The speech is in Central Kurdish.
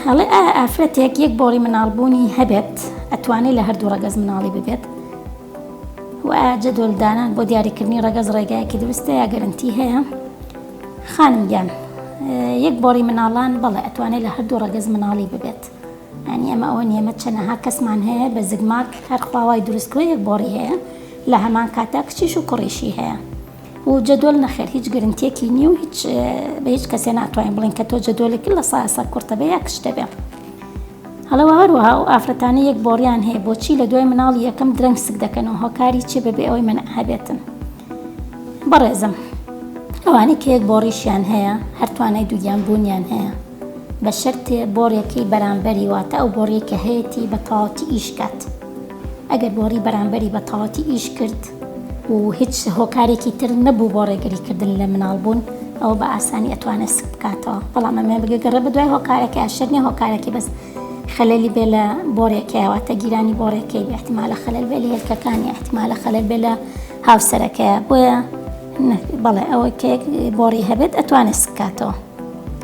ئەڵێ ئایا ئافرەتێک یەک بۆڕی مناڵبوونی هەبێت ئەتوانێت لە هەردوو ڕەگەز مناڵی ببێت؟ و ئایا جەدۆل دانان بۆ دیاریکردنی ڕەگەز ڕێگایەکی دروستە یا گەرنتی هەیە؟ خانم گیان یەک بۆڕی مناڵان بەڵێ ئەتوانێت لە هەردوو ڕەگەز مناڵی ببێت یانی ئەمە ئەوە نییە ئەمە چەنەها کەسمان هەیە بە زگماک هەر خوا وای دروست کردووە یەک بۆڕی هەیە لە هەمان کاتا کچیش و کوڕیشی هەیە و جەدۆل نەخێر هیچ گرنتیەکی نییە و هیچ بە هیچ کەسێ ناتوانین بڵێن کە تۆ جەدۆلێک لە ساسە کوڕتە بێ یا کچتە بێ هەڵەوە هەروەها ئەو ئافرەتانە یەک بۆڕیان هەیە بۆچی لە دوای مناڵی یەکەم درەنگ سک دەکەنەوە هۆکاری چیە بەبێ ئەوەی منع هەبێتن بەڕێزم ئەوانەی کە یەک بۆڕیشیان هەیە هەر توانای دووگیان بوونیان هەیە بە شەرتێ بۆڕیەکەی بەرامبەری واتە ئەو بۆڕیەی کە هەیەتی بە تەواوەتی ئیش کات ئەگەر بۆڕی بەرامبەری بە تەواوەتی ئیش کرد و هیچ هۆکارێکی تر نەبوو بۆ ڕێگری کردن لە مناڵ بوون ئەوە بە ئاسانی ئەتوانێت سک بکاتەوە بەڵام ئەمێ بگەگەڕێ بە دوای هۆکارەکەی شەرت نیە هۆکارەکەی بەس خەلەلی بێ لە بۆڕیەکەی واتە گیرانی بۆڕیەکەی بێ احتمالە خەلەل بێ لە هێلکەکانی احتمالە خەلەل بێ لە هاوسەرەکەیە بۆیە بەڵێ ئەوەی کە یەک بۆڕی هەبێت ئەتوانێت سک کاتەوە.